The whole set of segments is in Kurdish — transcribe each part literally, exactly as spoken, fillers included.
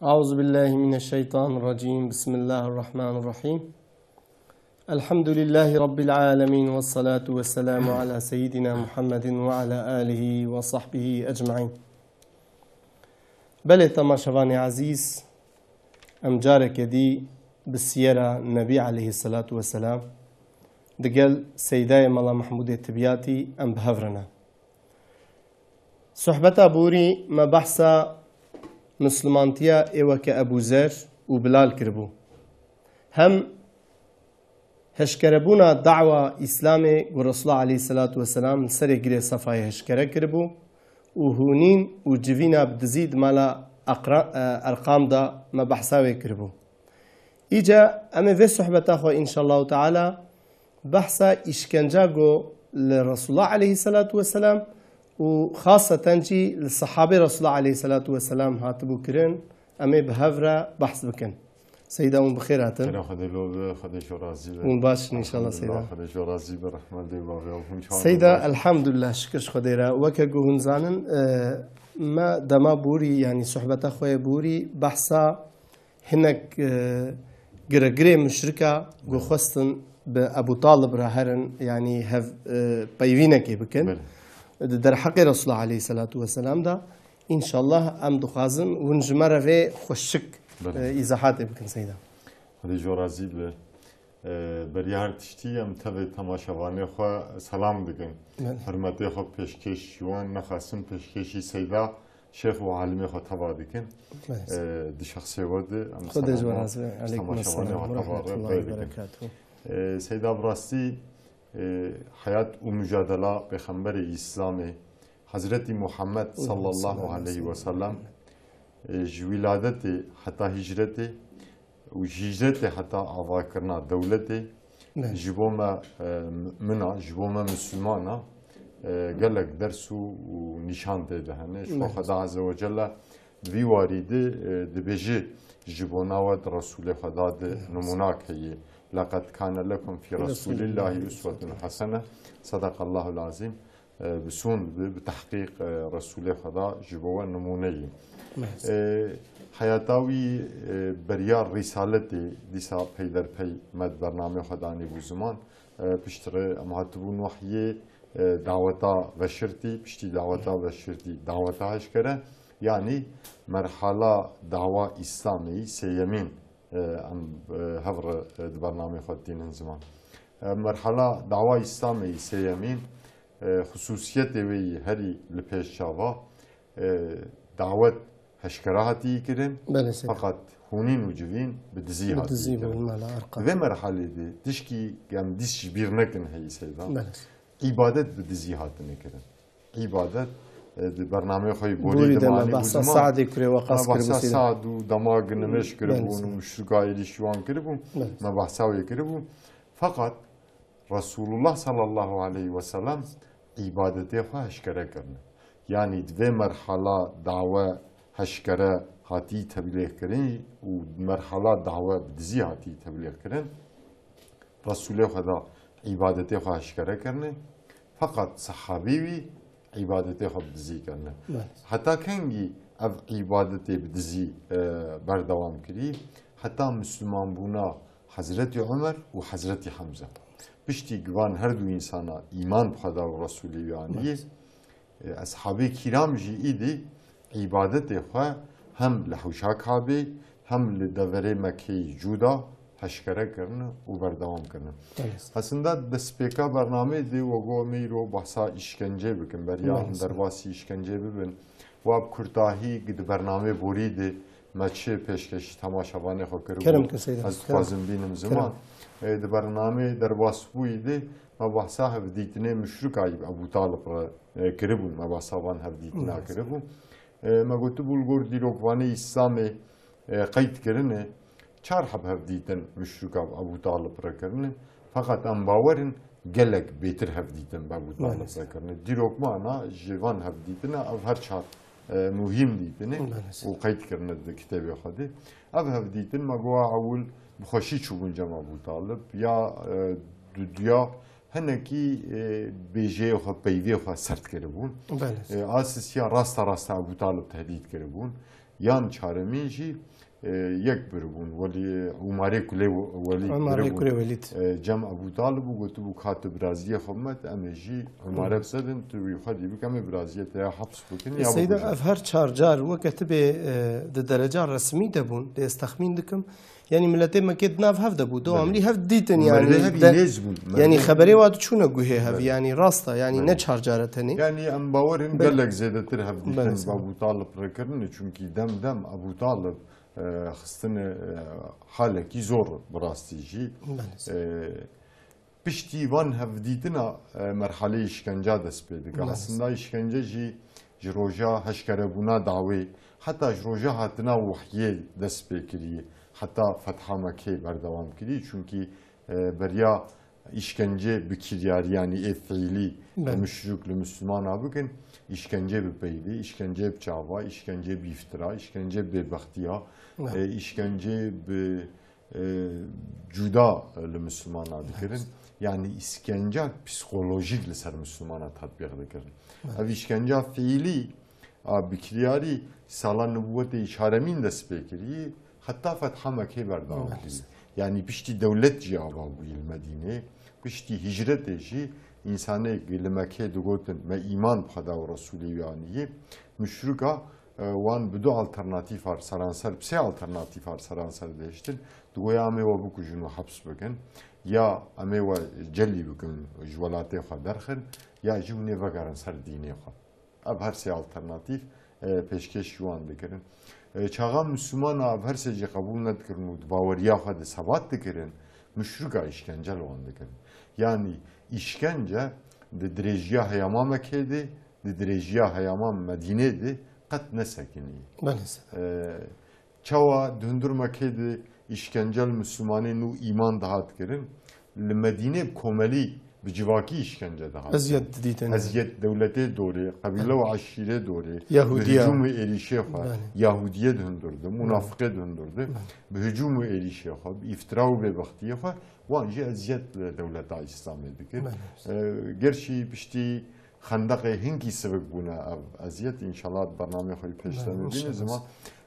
أعوذ بالله من الشيطان الرجيم. بسم الله الرحمن الرحيم. الحمد لله رب العالمين، والصلاة والسلام على سيدنا محمد وعلى آله وصحبه أجمعين. Belê temaşevanê ezîz, em careke dî bi siyera Nebî aleyhisselatu vesselam digel Seydayê Mela Mehmûdê Tibyatî em bi hev re ne. Sohbeta borî me behsa mislimantiya ê weke Ebû Zer û Bilal kiribû. Hem heşkerebûna dawa Îslamê ku Resulullah aleyhisselatu vesselam li serê girê Sefayê heşkere kiribû û hûnîn û civîna bi dizî di mala Eqra-, e, Erqam de me behsa wê kiribû. Îca em ê vê sohbeta xwe înşallahu teala behsa îşkenca ku li Resulullah aleyhisselatu vesselam û xaseten jî li sehabê Resulullah aleyhisselatu vesselam hatibû kirin, em ê bi hev re behs bikin. Seyda, hûn bi xêr hatin. Kera Xwedê lo be, Xwedê ji we razî be. Hûn baş in înşallah, Elhamdulillah, Seyda. Xwedê ji we razî be, rehmet lê bavê hûn çawa Seyda, baş? Elhamdulillah, şikir ji Xwedê re. Weke ku hûn zanin, e, me dema borî, yanî sohbeta xwe yê borî, behsa hinek, e, giregirê muşrika ku xwestin bi Ebû Talib re herin, yanî hev, e, peyvînekê bikin. Belê. Di derheqê Resulullah aleyhisselatu vesselam de, înşallah em dixwazin hûn ji me re vê xweşik, Belê. e, îzahatê bikin, Seyda. Xwedê ji we razî be. E, beriya her tiştî em tevê temaşevanê xwe selam dikin. Belê. Hurmetê xwe pêşkêş ji wan nexwesin, pêşkêşî Seyda Şêx û alimê xwe teva dikin. Belê. E, di şexsê we de em Xwedê ji we selama razî be. Eleykum temaşevanê selam xwe ve teva re rahmetullahi pê ve dikin. Berekatuhu. E, Seyda, bi rastî, e, heyat û mujadela Pêxemberê Îslamê, Hezretî Muhammed Aleyhisselatu sallallahu aleyhi ve vesselam. sellem, e, ji wîladetê heta hicretê û ji hicretê heta avakirina dewletê Belê. ji bo me, e, mumina, ji bo me misilmana, e, gelek ders û, û nîşan tê de hene. Ji xwe Belê. Xweda Azze ve Celle di vî warî de, e, dibêje, ji bona we di Resulê Xweda de Belê. nimûnak heye. "Leqed kane lekum fî Resulillahi uswetun hasene." Sadakallahul azîm. E, bi sûn bi, bi tehqîq, e, Resulê Xweda ji bo we nimûne ye. Mehz. E, heyata wî, e, beriya Rîsaletê dîsa peyderpey me di bernameyê xwe de anîbû ziman. E, piştre em hatibûn wehyê, e, daweta veşirtî, piştî daweta veşirtî, daweta heşkere, yanî merhala dawa Îslamê yî sêyemîn, e, em, e, hev re, e, di bernameyê xwe tînin ziman. E, merhala dawa Îslamê yî sêyemîn, e, xisûsiyetê wê yî herî li pêş çava, e, dawet heşkera hatî kirin, Belê, Seyda. Feqet hûnîn û civîn bi dizî Bi hatî dizî kirin. bûn, mala Erqam. Di vê merhalê de tişkî em dîs ji bîr nekin heyî, Seyda. Belê. Îbadet bi dizî hatine kirin. Îbadet, e, di bernameyê xwe yî borî Borî de de me manî bû behsa ziman. Sadê kurê Weqas Me kiribû, behsa Seyda. Sad û dema ginimêş Belê, kiribûn û Seyda. muşrika êrîş wan kiribûn. Belê. Me behsa wê kiribû. Feqet Resulullah sallallahu aleyhi ve sellem îbadetê xwe heşkere kirine. Yanî di vê merhala dawe heşkere hatî teblîx kirin û merhala dawe bi dizî hatî teblîx kirin. Resulê Xweda îbadetê xwe heşkere kirine. Feqet sehabî wî îbadetê xwe bi dizî kirine. Belê. Heta kengî ev îbadetê bi dizî, e, berdewam kirî? Heta Mislimanbûna Hezretî Omer û Hezretî Hemze. Piştî ku van her du însana îman bi Xweda û Resûlê wî anî, Belê. e, eshabê kîram jî îdî îbadetê xwe hem li hewşa Kabê hem li deverê Mekkeyê cû de heşkere kirine û berdewam kirine. Belê. Aslında destpêka bernameyê dê we got me îro behsa îşkencê bikin. Beriya Belê, em sir. derbasî îşkencê bibin. Wa bi kurtahî di bernameyê borî de me çi pêşkêşî temaşevanê xwe kiribû? Kerem ke Seyda, Ez kerem. dixwazim bînim Kerem. ziman. E, di bernameyê derbasbûyî de me behsa hevdîtinê muşrika Ebû Talib re, e, kiribûn. Me behsa van hevdîtina Belê. kiribû. E, me gotibû li gor dîrokvanê Îslamê, e, qeyd kirine, çar heb hevdîtin muşrika Ebû Talib re kirine. Feqet em bawer in gelek bêtir hevdîtin bi Ebû Talib Maalesef. re kirine. Dîrokmana ji van hevdîtina ev her çar, e, muhîm dîtine Maalesef. û qeyd kirine di kitêbê xwe de. Ev hevdîtin me goha ewil bi xweşî çûbûn cem Ebû Talib ya, e, duduya hinekî, e, bêjeyê xwe, peyvê xwe sert kiribûn. Belê. E, a sisiya rasta rasta Ebû Talib tehdît kiribûn. Yan çaremîn jî, e, yek biribûn. Welî, Umarê Kulê Welîd Umarê biribûn. Kulê Welîd. E, cem Ebû Talib û gotibû, ka tu biraziyê xwe bime, em ê jî Umare Hı. bsedin, tu wî xwedî bike, em ê biraziyê te ya heps bikin, ya Seyda, bikujin. Ev her çar car weke tu bê, e, di dereca resmî de bûn, lê ez texmîn dikim, yanî miletê Mekê di nav hev de bû, dewamlî Belê. hev dîtin, Merivê yanî hev de, îlêz bûn. yanî Merivê xeberê wa diçûne guhê hev, Belê. yanî rast e, yanî Belê. ne çar car e tenê. Yanî em bawerin Belê. gelek zêdetir hev Belê, dîtin, sağ ol. Ebû Talib re kirine, çunkî dem dem Ebû Talib, e, xistine, e, halekî zor bi rastî jî. Belê. E, piştî van hevdîtina, e, merhaleyê îşkenca dest pê dike. Belê. Aslında îşkence jî ji roja heşkerebûna dawê, heta ji roja hatina wehyê dest pê kiriye, heta fetha Mekê berdewam kiriye. Çunkî, e, beriya îşkence bi kiryarî, yanî ê fiîlî, Belê. muşrik li Mislimana bikin, îşkence bi peyvê, îşkence bi çava, îşkence bi îftira, îşkence bi bêbextiya, Belê. e, îşkence bi, e, cuda li Mislimana dikirin. Evet. Yanî îşkence psîkolojîk li ser Mislimana tatbîq dikirin. Evet. Ev îşkence fiîlî a bi kiryarî sala nubûwetê çaremîn dest pê kirî, heta fetha Mekê berdewam Maalesef. kirî. Yanî piştî dewlet jî ava bûyî li Medînê, piştî hicretê jî însanê li Mekê digotin, me îman bi Xweda û Resûlê wî anî, muşrika, e, wan bi du alternatîfar seranser, bi sê alternatîfar seranser dihiştin, digoya em ê we bikujin û heps bikin, ya em ê we celî bikin, ji welatê xwe derxin, ya jî hûn ê vegerin ser dînê xwe. Ev her sê alternatîf, e, pêşkêş ji wan dikirin. E, çaxa Mislimana ev her sê jî qebûl nedikirin û di baweriya xwe de sebat dikirin, muşrika îşkence li wan dikirin. Yanî îşkence di dirêjiya heyama Mekê de, di dirêjiya heyama Medînê de qet nesekinî. Belê. E, çawa di hundir Mekê de îşkence li Mislimanê nû îman dihat kirin, li Medînê bi komelî, bi civakî îşkence dihat kirin. Eziyet didîtin. Eziyet dewletê dorê, qebîle û Belê. eşîrê dorê, Yahudiya. bi hicûm û êrîşê xwe, Belê. Yahudiyê dihundirdi, Belê. munafiqê dihundirdi, Belê. bi hicûm û êrîşê xwe, bi îftira û bêbextiyê xwe, wan jî eziyet li dewleta Îslamê dikir. Belê. E, gerçî piştî Xendeqê hinkî sivik bûne ev eziyet, înşallah di bernameyê xwe yî pêş Belê, de bibîne înşallah. zima.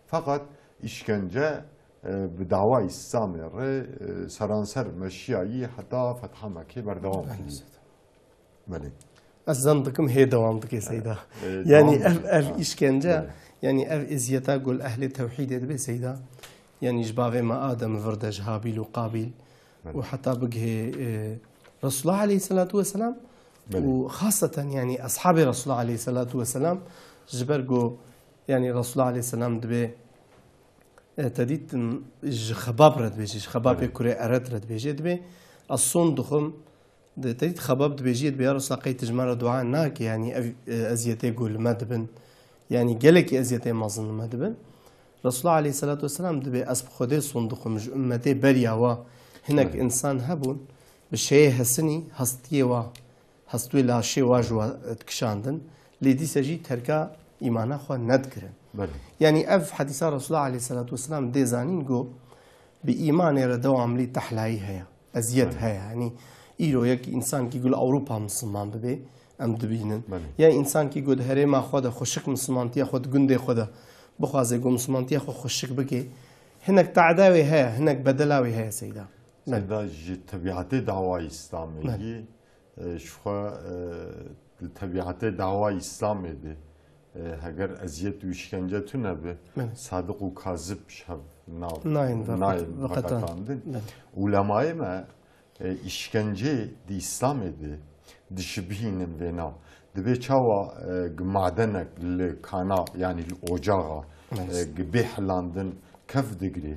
Feqet îşkence, e, bi dawayî Îslamê re, e, seranser meşiyayî heta fetha Mekê berdewam Belê, kirî. Seyda. Belê. Ez zan dikim hê dewam dike, Seyda. E, Yanî devam ev, dike. ev Ha. îşkence, Belê. yanî ev eziyeta gul ehlê tewhîdê dibe, Seyda. Yanî ji bavê me Adem vir de ji Habîl û Qabîl Belê. û heta bigihê, e, Resulullah aleyhisselatu vesselam Belê. û xaseten, yanî, eshabê Resulullah aleyhisselatu vesselam ji ber ku, yanî, Resulullah aleyhisselam dibe, e, te dîtin ji Xebab re dibêje, ji Xebabê Belê. kurê Eret re dibêje, dibe, ez son dixwim, di, te dît Xebab dibêje, dibe, ya Resulullah, qey tu ji me re dua nake, yanî, ev, e, eziyetê ku li me dibin, yanî, gelekî eziyetê mezin li me dibin. Resulullah aleyhisselatu vesselam dibe, ez bi Xwedê son dixwim, ji ummetê beriya wa hinek Belê. însan hebûn, bi şeyê hesinî hestiyê wa, hestwê laşê wa ji wa dikişandin, lê dîse jî terka îmana xwe nedikirin. Belê. Yanî ev hedîsa Resulullah aleyhisselatu vesselam dê zanîn ku bi îmanê re dewamlî tehlayî heye, eziyet Belê. heye. Yanî îro yek însankî ku li Ewropa Misliman bibe, em dibînin. Belê. Ya însankî ku di herêma xwe de xweşik Mislimantiya xwe di gundê xwe de bixwaze ku Mislimantiya xwe xweşik bike, hinek te'da wê heye, hinek bedela wê heye, Seyda. Belê. Seyda, ji tebîetê dawa Îslamê Belê. yî, e, ji xwe, e, di tebîetê dawa Îslamê de, e, heger eziyet û îşkence tune be, Belê. Sadiq û Kazib ji hev nav Nayên veqet-, nayên veqetandin. veqetandin. Belê. Ulemayê me, e, îşkencê di Îslamê de dişibihînin vêna. Dibê çawa, e, gi madenek li kana, yanî li ocaxa, Belê. e, gi bê hilandin kef digirê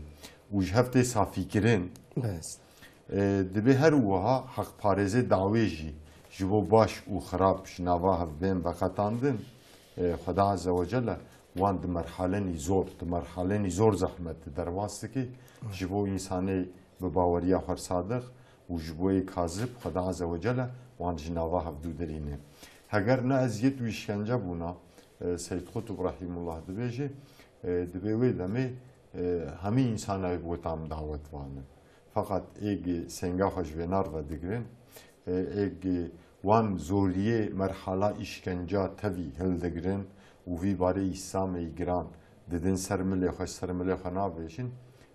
û ji hev tê safîkirin. Belê. E, dibê her wiha heqparêzê dawê jî ji bo baş û xirab ji nava hev bên veqetandin. E, Xweda Azze ve Celle wan di merhalenî zor, di merhalenî zor zehmet de derbas dike. Ji bo însanê bi baweriya xwe sadiq û ji bo yê kazib, Xweda Azze ve Celle wan ji nava hevdû derîne. Heger ne eziyet û îşkence bûna, e, Seyyid Qutb Rahimullah dibêje, e, dibê wê demê, e, hemî însanayê bi wê tam dawet vanin. Feqet êg senga xwe ji vê nar ve digirin, e, êg wan zoriyê merhala îşkenca tevî hildigirin û vî barê Îslamê giran didin ser milê xwe, ser milê xwe nabêjin,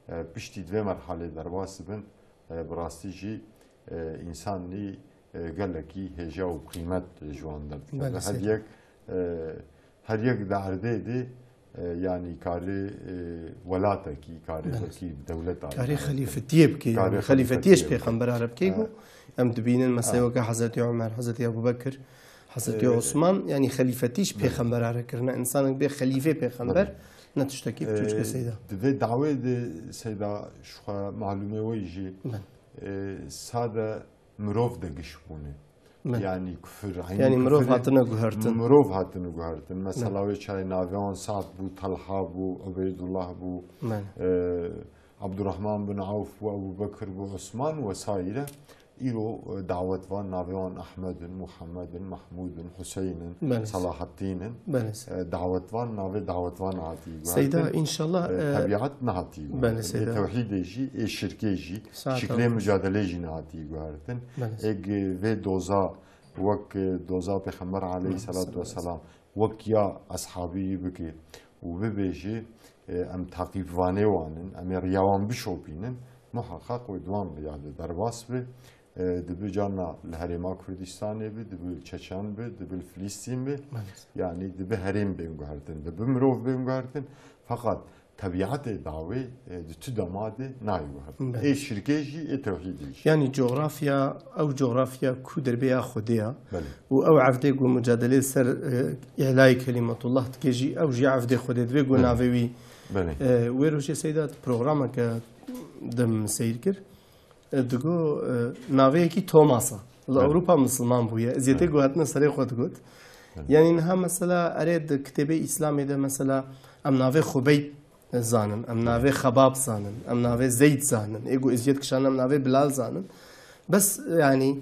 e, piştî di vê merhalê derbas dibin, e, bi rastî jî, e, însanî, e, gelekî hêja û qîmet ji wan derdikeve. Belê, her seyda. Yek, e, her yek di erdê de, e, yanî karê, e, welatekî, karê Belê. Wekî dewleta Karê yanî xelîfetiyê bike, Karê yanî xelîfetiyê ji xelîfetiyê bike. Pêxembera re bikey bû. Ha. Em dibînin mesela Ha. Weke Hezretî Omer, Hezretî Ebû Bekir, Hezretî Ee, Osman, yanî xelîfetî ji Belê. Pêxembera re kirine. Însanek bê xelîfê pêxember, Belê. Ne tiştekî biçûçke Ee, seyda. Di vê dawê de seyda ji xwe malûmê we jî, Belê. Ee, sade mirov de giş bûne. Belê. Yanî kufir, eynî Yanî mirov kufirê hatine guhertin. Mirov hatine guhertin. Mesela Belê. Wê çayê navê wan Sa'd bû, Talha bû, Ubeydullah bû, Belê. Ee, Abdurrahman bin Awf bû, Ebu Bekir bû, Osman wesaîre. Îro, e, dawetvan navê wan Ahmed in, Muhammed in, Mahmûd in, Huseyn in, Belê. Salahaddîn in. Belê. E, dawetvan navê dawetvan hatî guhertin. Seyda, înşallah, E, e, tebiat nehatî guhertin. Belê, Seyda. Ê tewhîdê jî, ê şirkê jî, Saet şiklê altı. Micadelê jî nehatî guhertin. Belê. Ê g-, vê doza, wek, e, doza Pêxember aleyhissalatu vesselam, wek ya eshabî bike û bibêje, e, em taqîbvanê wan in, em ê riya wan bişopînin, muheqeq wê di wan riya de derbas be. E, dibe carna li Herêma Kurdistanê be, dibe li Çeçen be, dibe li Filîstîn be. Maalesef. Yanî dibe herêm bên guhertin, dibe mirov bên guhertin. Feqet tebiatê dawê, e, di tu dema de nayê guhertin. Belê. Ê şirkê jî, ê tewhîdê jî. Yanî cografya, ew cografya ku derbeya Xwedê ya Belê. Û ew evdê ku mucadelê ser, e, îlayê kelîmetullah dike jî, ew jî evdê Xwedê dibe ku Belê. Navê wî, Belê. E, wê rojê seyda programeke dem seyr kir. E, digo, e, navê yekî Thomas a. Li Belê. Ewropa misilman bûye. Eziyetê Belê. Ku hatine serê xwe digot. Belê. Yanî niha mesela erê di kitêbê Îslamê de mesela em navê Xubeyb zanin, em navê Xebab zanin, em navê Zeyd zanin, ê ku eziyet kişan em navê Bilal zanin. Bes, yanî,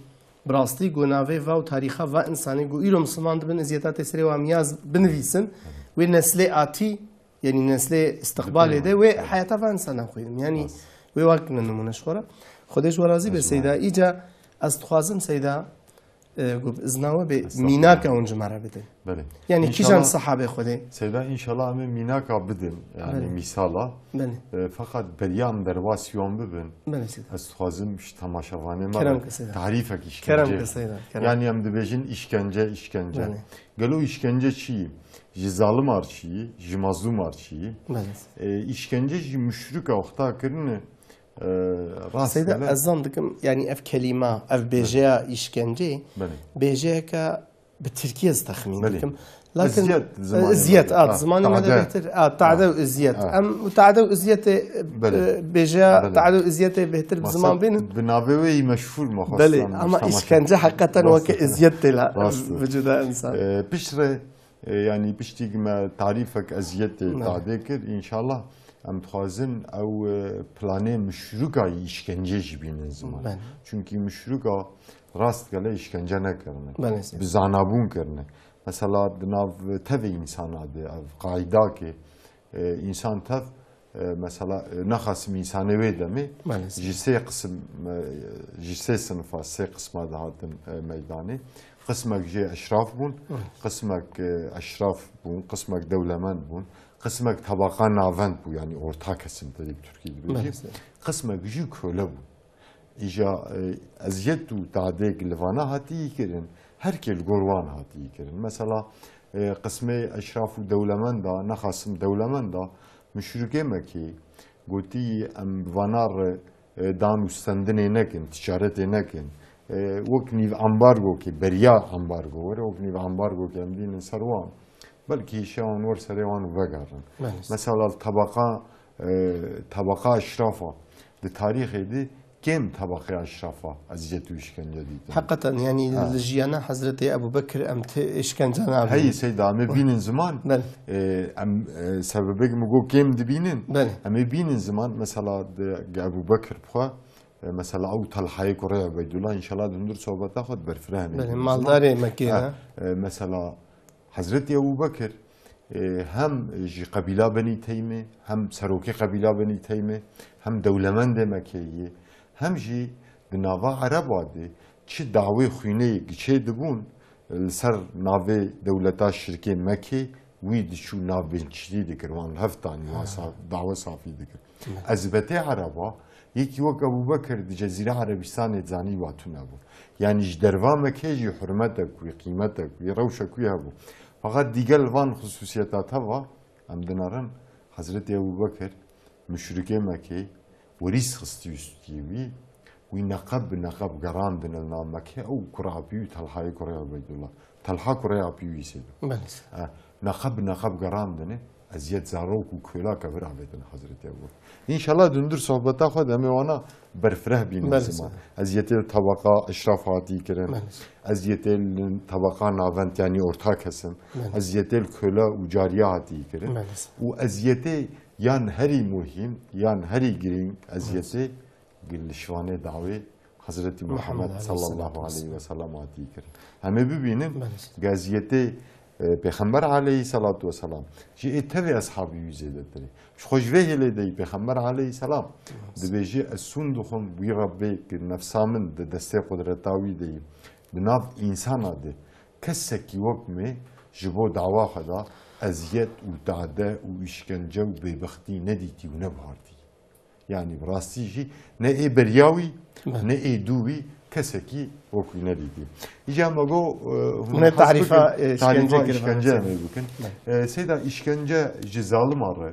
bi rastî ku navê va û tarîxa va însanê ku îro misilman dibin eziyeta tê serê wan ya binivîsin, wê neslê atî, yanî neslê istiqbalê de wê Dibin. Heyata va însanan xwînin. Yanî Rast. Wê wak ne nimûne ji xwe re. Xwedê ji we razî be Seyda. Îca ez dixwazim Seyda, e, ku bi izna we bê Estağfurullah. Mînaka hûn ji me re bidin. Belê. Yanî kîjan sahabê Xwedê? Seyda, înşallah em ê mînaka bidin, yanî Belê. Mîsala. Belê. E, feqet beriya em derbasî wan bibin. Belê Seyda. Ez dixwazim ji temaşevanê me Kerem re ke Seyda. Tarîfek Kerem ke Seyda, kerem. Yanî em dibêjin îşkence, îşkence. Belê. Gelo îşkence çi yî? Ji zalimar çi yî? Ji mazlûmar çi yî? Belê. E, îşkence jî muşrika wexta kirine, e, rastgele Seyda, ez zan dikim, yanî ev kelîma, ev Belê. Bêjeya îşkenceyê, Belê. Bêjeyeke bi tirkî ez texmîn Belê. Dikim. Lakin, Eziyet, e, zimanê eziyet, me de. At, Ha, zimanê me de tade. Bêhtir, at, tade û eziyet. Ha. Em û tade û eziyetê, e, Belê. Bêjeya Belê. Tade û eziyetê bêhtir bi Masa ziman bênin. Bi navê wê yî meşhûr me xwestan Belê, ama temaşe. Îşkence heqeten Rast weke e. Eziyet tê la Rast e. Vücuda insan. E, piştre E, yanî piştî me tarîfek eziyetê Belê. Tadê kir, înşallah em dixwazin ew, e, planê muşrika yî îşkence jî bînin ziman. Belê. Çunkî muşrika rastgele îşkence nekirine. Belê, seyda. Bi zanabûn kirine. Mesela di nav tevê însana de ev qaydakê, e, însan tev, e, mesela, e, nexasim însanê wê demê Belê, seyda. Ji sê qisim, e, ji sê sinifa, sê qisma dihatin, e, meydanê. Qismek jê eşraf bûn, Hı. Qismek, e, eşraf bûn, qismek dewlemend bûn, qismek tebaqa navend bû, yanî orta kesim tê bi Tirkî dibêjî. Belê, seyda. Qismek jî köle bûn. Îja, e, eziyet û tadêk li vana hatî kirin, her kê li gor wan hatî kirin. Mesela, e, qismê eşraf û dewlemenda, nexasim dewlemenda, muşrikê Mekê gotî, em bi vana re, e, dan û stendinê nekin, ticaretê nekin. E, wek nîv ambargo ki, beriya ambargo were, wek nîv ambargo ki em dînin ser wan, belkî hişe wan wer serê wan û vegerin. Belê. Mesela tebaqa, e, tebaqa eşrafa di tarîxê de kêm tebaqeya eşrafa eziyet û îşkence dîtin. Heqeten, yanî Ha. Li jiyana Hezretê Ebû Bekir em tê îşkence nabînin. Heyî Seyda, em ê bînin ziman, Belê. E, em, e, sebebek min got kêm dibînin. Belê. Em ê bînin ziman, mesela di, Ebû Bekir bixwe, e, mesela ew Talhayê kurê Ubeydullah, înşallah di hundir sohbeta xwe di berfirehê Belê, bînin ziman. Maldarê Mekê Ha, ne? E, mesela Hezretî Ebû Bekir, e, hem ji qebîla Benî Teymê, hem serokê qebîla Benî Teymê, hem dewlemendê Mekeyê, hem jî di nava Ereba de çi dawê xwînê giçê dibûn, li ser navê dewleta şirkê Mekê wî diçû navbinçîlî dikir, wan li hev tanî, wan saf, dawe safî dikir. Ezbetê Ereba, yekî wek Ebû Bekir di Cezîra Erebîstanê zanî wa tune bû. Yanî ji derva Mekê jî hurmetek wî, qîmetek wî, rewşek wî hebû. Feqet digel van xusûsiyeta teva, em dinerin, Hezretî Ebû Bekir, muşrikê Mekê, werîs xistî û stûyê wî, wî neqeb bi neqeb gerandin li nav Mekê, ew kura apî wî Telhayê kurê Ubeydullah. Telha kurê apî wî sêdo. Belê. E, neqeb bi neqeb gerandine, eziyet zarok û köla kevir avêtin Hezretî Ebû Bekir. Înşallah dundir sohbeta xwe de em ê wana berfireh bînin Belê, ziman. sağ ol. Eziyetê li tebeqa eşraf hatî kirin. Belê. Eziyetê li tebeqa navend, yanî orta kesin. Belê. Eziyetê li köla û cariya hatî kirin. Belê. Û eziyetê yan herî muhîm, yan herî girîng eziyetê gil li şivanê dawê Hezretî Muhammed Muhammed sallallahu aleyhisselam. aleyhi ve sellem hatî kirin. Em ê bibînin, Belê. eziyetê, e, Pêxember aleyhissalatu vesselam jî ê tevê eshabî wî zêdetirê. Ji xwe ji vê hêlê de yî Pêxember aleyhisselam dibêje, ez sûn dixwim wî Rebbê ki nefsa min di destê qudreta wî de yî. Di nav însana de kesekî wek me ji bo dawa xwe da eziyet û dade û îşkence û bêbextî nedîtî û nebihartî. Yanî bi rastî jî ne ê beriya wî, Belê. ne ê dû wî kesekî wek wî nedîtî. Îca me got, e, hûn Ne has tarîfa, bikin, e, tarîfa îşkence kirine. îşkence em ê bikin. Belê. E, Seyda, îşkence ji zalima re,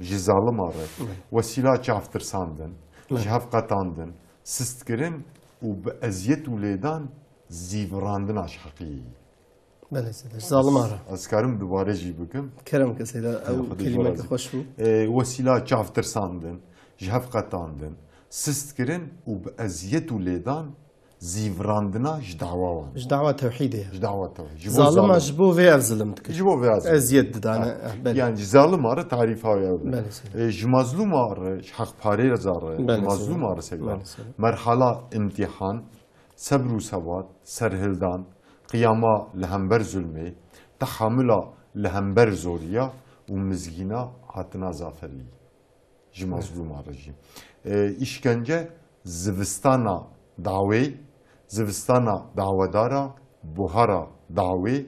ji zalima re Belê. wesîla çavtirsandin, Belê. ji hev qetandin, sistkirin û bi eziyet û lêdan zîvirandina ji heqî. Belê Seyda, zalima re. Ez karim dubare jî bikim. Kerem ke Seyda, Ya, ew Xwedê ji we kelîmeke razî. xweş bû. E, wesîla çavtirsandin, ji hev qetandin, sistkirin û bi eziyet û lêdan zîvirandina ji dawa wan. Ji dawa tewhîdê ye. Ji dawa tewhîd. Ji bo Zalima zalim. ji bo vê ev zilim dikir. Ji bo vê ev zilim. Eziyet didane, Ha. eh, belê. Yani ji zalima re tarîfa wê ev e. Belê, Seyda. E, ji mazlûma re, ji heqparêza re, Belê, ji mazlûma Seyda. re Seyda. Belê, Seyda. Merhala imtîhan, sebr û sebat, serhildan, qiyama li hember zulmê, tehamula li hember zoriya û mizgîna hatina zaferî. Ji mazlûma re jî. E, îşkence zivistana dawê, zivistana dawedara, buhara dawê,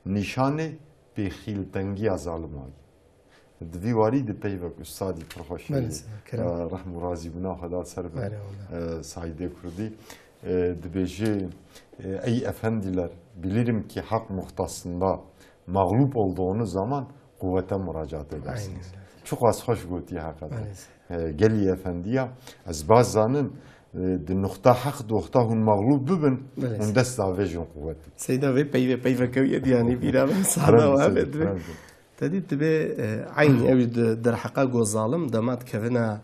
nîşanê pêxîltengiya zalima ye. Di vî warî de peyvek ustadî pir xweş Belê, e, kerem. e, rehm û razîbûna xwe da ser bi, Belê, wele. e, Saîdê Kurdî. E, dibêje, e, ey efendiler, bilirim ki hak muhtasında mağlup olduğunuz zaman kuvvete müracaat edersiniz. Aynen öyle. Çok az hoş gotiye hakikaten. Maalesef. E, gelî efendiya, ez baz zanim, e, di nuxta heq, di nuxta hûn mağlup bibin, Belê. hûn dest davêjin quwetî. Seyda vê peyve, peyve kewiye diyanî bîra min, Kerem sada wa seyda, be dibe. kerem seyda. Te dî dibe, e, eynî ew di derheqa go zalim, dema dikevina,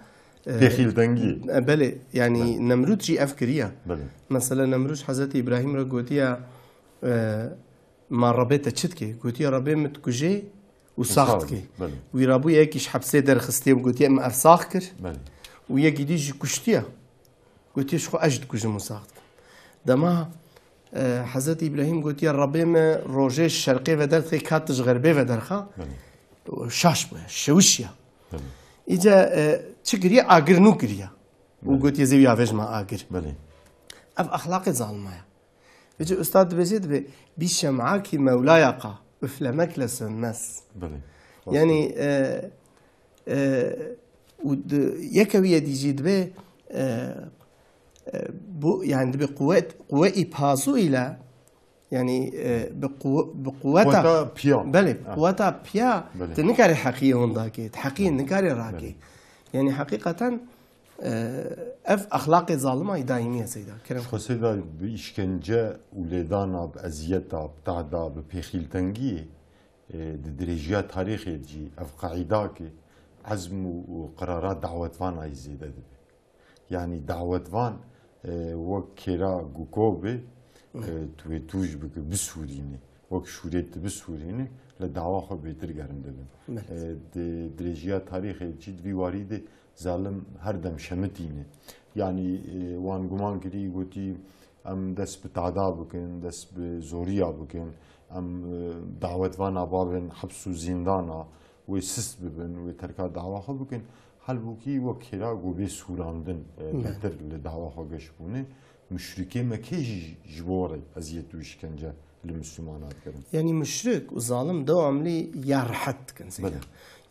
e, Pêxîl dengî. e, belê, yani Belê. Nemrûd jî ev kiriya. Belê. Mesela Nemrûd Hezretî Îbrahîm re gotiya, e, Ma Rebê te çi dike? Gotiye, Rebê min dikuje û sax dike. Belê. Wî rabû yekî ji hepsê derxistiye û gotiye, min ev sax kir. Belê. Û yekî dî jî kuştiye. Gotiye, ji xwe ez dikujim û sax dikim. Dema, e, Hezretî Îbrahîm gotiye, Rebê min rojê ji şerqê ve derdixê, kat ji xerbê ve derxa. Belê. Şaş bûye, şewişiye. Belê. Îca, e, çi kiriye? Agir nû kiriye. Û Belê. gotiye, zê wî avêjma agir. Belê. Ev exlaqê zalima ye. Vêce ustad dibêje, dibe, "Bir şem'a ki Mevla'ya ka, üflemekle sönmez." Belê. Yani, e, e, û di, yeke wî yê dî jî dibe, e, e, bu, yani dibe quwet, quwe-i pazu ile, yani, e, bi quwe-, bi quweta, Quweta piya. belê, Ha. quweta piya, Belê. tu nikarî heqiyê hûn dakê, tu heqiyê Belê. nikarî rakê. Belê. Yani heqîqeten, Ev exlaqê zalima yî daîmî ye Seyda. Kerem. Ji xwe Seyda bi îşkence û lêdana, bi eziyeta, bi tahda, bi pêxîltengiyê, e, di dirêjiya tarîxê de jî ev qaîda ki ezm û, û qirara dawetvanayî zêde dibe. Yanî dawetvan, e, wek kêra guko be, e, tu wê tûj bike, bisûrîne. Wek şûrê tu bisûrîne, li dawa xwe bêtir germ dibin. Belê. E, di dirêjiya tarîxê jî di vî warî de zalim her dem şemitîne. Yanî, e, wan guman kirî, gotî, em dest bi tada bikin, dest bi zoriya bikin, em, e, dawetvana babin heps û zîndana, wê sist bibin, wê terka dawa xwe bikin. Halbûkî wek kêra ku bê sûrandin, e, Belê. bêtir li dawa xwe geş bûne. Muşrikê Mekê jî ji bo re eziyet û îşkence li Mislimana dikirin. Yanî muşrik û zalim dewamlî ya rehet dikin zêde. Belê.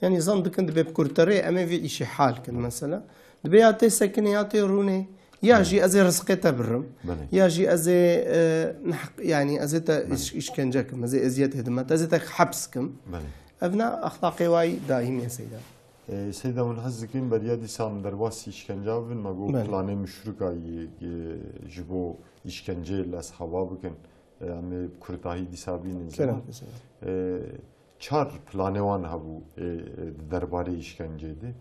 Yanî zan dikin dibê bi kurterê em ê vê îşê hal kin mesela. Dibê ya tê sekinê ya tê rûnê, ya Belê. jî ez ê rizqê te birim, Belê. ya jî ez ê, e, neheq-, yanî ez ê te Belê. îş-, îşkence kim, ez ê eziyet hêdim, ez ê te heps kim. Belê. Ev ne exlaqê wayî daîm e seyda. E, Seyda, hûn hez dikin beriya dîsa em derbasî îşkenca bibin, me got Belê. planê muşrika yî, e, ji bo îşkenceyê li eshaba bikin. E, em ê bi kurtahî dîsa bînin Kerem ziman. Seyda. E, çar planê wan hebû, e, e, di derbarê îşkenceyê de.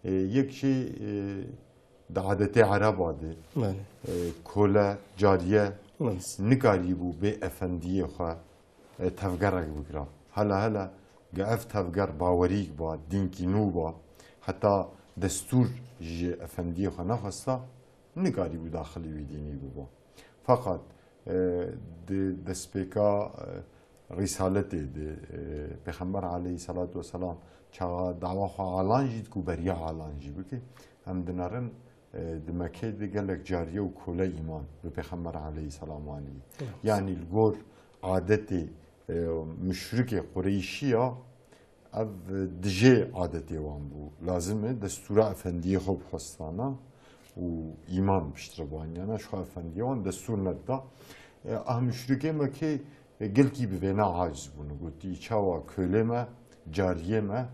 E, yek jê, e, di adetê Ereba de, Belê. e, kole, cariye Belê. nikarîbû bê efendiyê xwe, e, tevgerek bikira. Hela hela ge ev tevger bawerîk ba, dînkî nû ba, heta destûr ji efendiyê xwe nexwesta, nikarîbû daxilî wî dînî biba. Feqat, e, di destpêka, e, Rîsaletê de, e, Pêxember aleyhisselatu vesselam çaxa dawa xwe alan jî dikû beriya alan jî bike. Em dinerin, e, di Mekkê de gelek cariye û kole îman bi Pêxember aleyhisselam anî. Evet. Yanî li gor adetê, e, muşrikê Qureyşiya, ev dijê adetê wan bû. Lazim e destûra efendiyê xwe bixwestana û îman piştre baniyana, ji xwe efendiyê wan destûr nedida. E, ah muşrikê Mekkê, e, gelkî bi vêna aciz bûn. Gotî, çawa kölê me, cariyê me,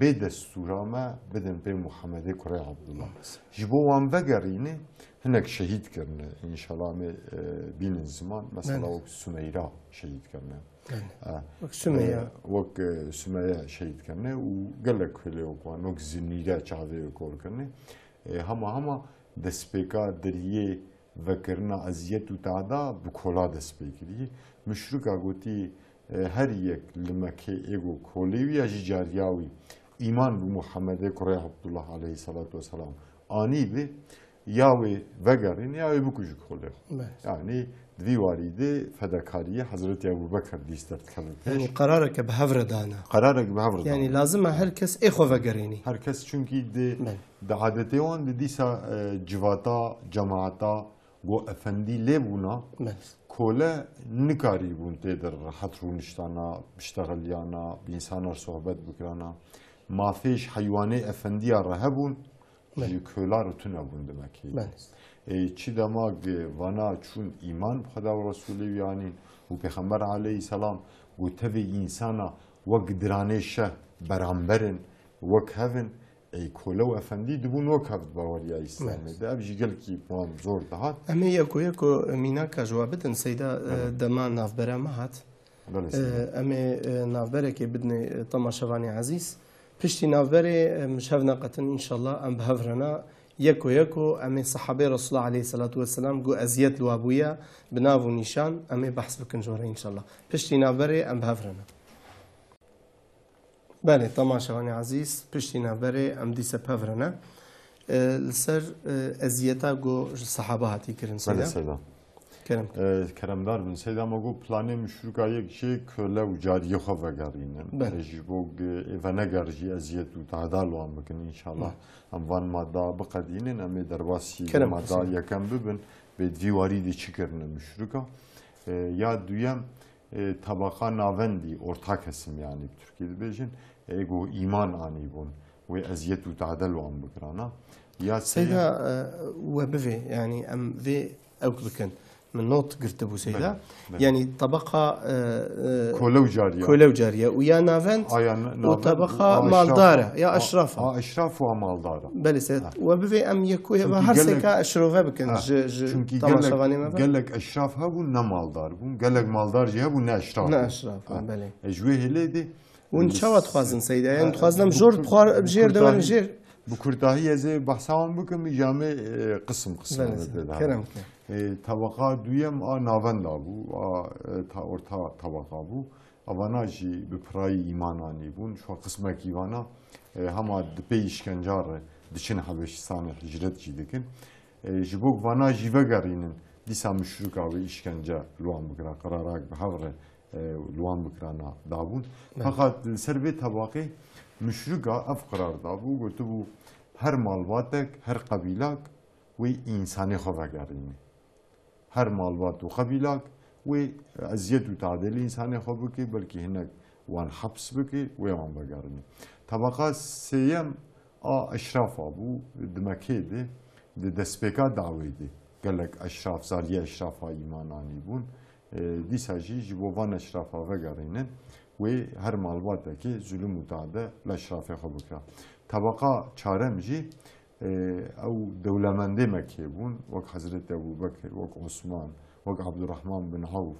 bê destûra me bidin pê Muhammedê kurê Abdullah. Ji bo wan vegerîne, hinek şehîd kirine. Înşallah em ê, e, bînin ziman. Mesela Belê. wek Sümeyra şehîd kirine. Belê. E, Wek Sümeyra. e, wek, e, Sümeyra şehîd kirine û gelek kölê wek wan, wek Zinîre çavê wê kol kirine. E, hema hema destpêka deriyê vekirina eziyet û tada bi kola dest pê kirî. Muşrika gotî, e, her yek li Mekkê ê go kolê wî ya jî cariya wî îman bi Muhammedê kurê Abdullah aleyhisselatu vesselam anî bi, ya wê vegerîn ya wê bikujî kolê xwe. Belê. Yanî di vî warî de fedekariyê Hezretî Ebû Bekir dîs derdikeve pêş. Yanî qerareke bi hev re dana. Qerareke bi hev re Yanî dana. lazim e her kes ê xwe vegerînî. Her kes çunkî di Belê. Di adetê wan de dîsa, e, civata, cemaata go efendî lê bûna, Belê. kole nikarîbûn tê de rehet rûniştana, biştexiliyana, bi însanan sohbet bikirana. Mafê ji heywanê efendiya re hebûn, Belê. ji kola re tune bûn di Mekkeyê. Belê. Ê, çi dema ge vana çûn îman bi Xweda û Resûlê wî anîn û Pêxember aleyhisselam got, tevê însana wek diranê şeh beramber in, wek hev in, Ey kole û efendî dibûn wek hev di baweriya Îslamê Belê. de. Ev jî gelkî bi wan zor dihat. Em ê yeko yeko mînaka ji we bidin, Seyda, e, Belê. dema navbera me hat. Belê, E, Seyda. em ê, e, navberekê bidinê, e, temaşevanê ezîz. Piştî navberê, e, em ji hev neqetin, înşallah em bi hev re ne. Yeko yeko em ê sehabê Resulullah aleyhisselatu vesselam ku eziyet li we bûye, bi nav û nîşan em ê behs bikin ji we re, înşallah. Piştî navberê em bi hev re ne. Belê, temaşevanê ezîz, piştî navberê em dîse bi hev re ne. E, li ser, e, eziyeta ku ji sehaba hatî kirin, Belê, Seyda. Seyda. Kerem. E, keremdar bin, Seyda, me got planê muşrika yek jê kole û cariyê xwe vegerînin. Belê. E, ji bo ge-, ê veneger jî eziyet û tahda li wan bikin, înşallah. Belê. Em van mada biqedînin, em ê derbasî Kerem, mada Seyda. yekem bibin, bê di vî warî de çi kirine muşrika. E, ya duyem, e, tebaqa navendî, orta kesim, yanî bi Tirkî dibêjin, e, êgo îman anîbûn, wê eziyet û tade li wan bikirana. Ya Seyda, sêyem, e, we bivê, yanî em vê ewk bikin. Min not girtibû, Seyda. Belê, belê. Yanî tebaqa, e, e, Kole û cariye. kole û cariye. Û ya navend Aya n-, û navend tebaqa û a maldar e, eşraf. ya A, eşraf e. a eşraf û a maldar e. Belê, Seyda. Ha. We bivê em yekuyê Çünkü ve her gelek, seka eşrove bikin ha, ji, ji çünkü temaşevanê gelek, me ve. gelek eşraf hebûn, ne maldar bûn. Gelek maldar jî hebûn, ne eşraf Ne bûn. eşraf bûn, Ha. belê. E, ji wê hêlê de, Hûn e, çawa dixwazin, Seyda? Yanî ha, dixwazin em bu jêr de werin kurtahî, jêr. bu kurtahî ez ê behsa wan bikim, îca me, e, qisim qisim Belê, em ê Seyda. pê de Kerem ke. E, tebaqa duyem a navenda bû, a, e, ta-, orta tebaqa bû. Evana jî bi pirayî îman anîbûn. Şu qismekî vana, e, hema di pê îşkenca re diçin Hebeşistanê hicret jî dikin. E, ji bo vana jî vegerînin, dîsa muşrika wê îşkence li wan bikira, qerarak bi hev re, e, li wan bikirana dabûn. Evet. Feqat li ser vê tebaqê muşrika ev qerar dabû, gotibû, her malbatek, her qebîlak wê însanê xwe vegerîne. Her malbat û qebîlak Wê eziyet û tadê li însanê xwe bike, belkî hinek wan heps bike, wê wan vegerîne. Tebeqa sêyem a eşrafa bû, di Mekê de, di destpêka dawê de gelek eşraf, zariyê eşrafa îman anîbûn. E, dîsa jî ji bo van eşrafa vegerînin, wê her malbatekê zulm û tade li eşrafê xwe bikira. Tebeqa çarem jî, e, ew dewlemendê Mekê bûn, wek Hezretî Ebû Bekir, wek Osman, wek Abdurrahman bin Awf,